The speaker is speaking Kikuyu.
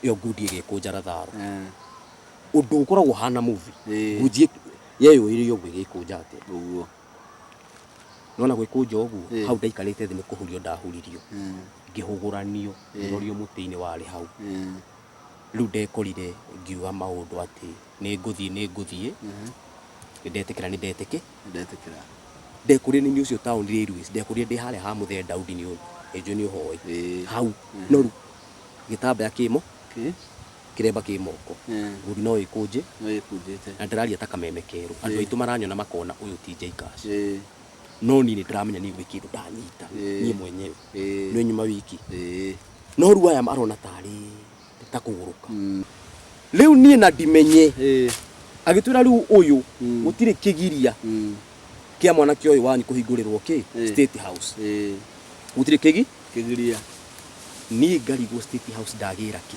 Ĩyo ngundi ĩgĩkũnja Ratharo. Eh. Ũndũ ũkoragwo ũhana movie. Ĩĩ. Ngundi yeyũĩrĩire ũguo ĩgĩkũnja atĩa. Ũguo. Nona gwĩkũnja ũguo, Ĩĩ. hau ndaikarĩte thĩ nĩ kũhurio ndahuririo. Ngĩhũgũranio, Ĩĩ. ngĩrorio mũtĩ-inĩ warĩ hau. Rĩu ndekorire ngiuga maũndũ atĩ nĩ ngũthiĩ, nĩ ngũthiĩ, nĩ ndetĩkĩra, nĩ ndetĩkĩ. Ndetĩkĩra. Ndekorire nĩ niĩ ũcio town railways, ndekorire ndĩ harĩa ha Mũthee Daudi, nĩ ũĩ nĩ ũhoĩ. Ĩĩ. Hau. No rĩu gĩtambaya kĩ mo Kĩ? Kĩremba kĩ moko. Ngundi no ĩkũnje. No ĩkũnjĩte. Na ndĩraria ta kameme kerũ. Andũ Ĩĩ. aitũ maranyona makona ũyũ ti Jaycash. Ĩĩ. No niĩ nĩ ndĩramenya niĩ gwĩ kĩndũ ndanyita. Ĩĩ. Niĩ mwenyewe. Ĩĩ. Nĩ nyuma wiki. Ĩĩ. No rĩu aya marona tarĩ ta kũgũrũka. Rĩu niĩ na ndimenye. Ĩĩ. Agĩtwĩra rĩu ũyũ gũtirĩ kĩgiria kĩa mwanake ũyũ wanyu kũhingũrĩrwo kĩ? Ĩĩ. State House. Ĩĩ. Gũtirĩ kĩgi? Kĩgiria. Niĩ ngarigwo State House ndagĩra kĩ?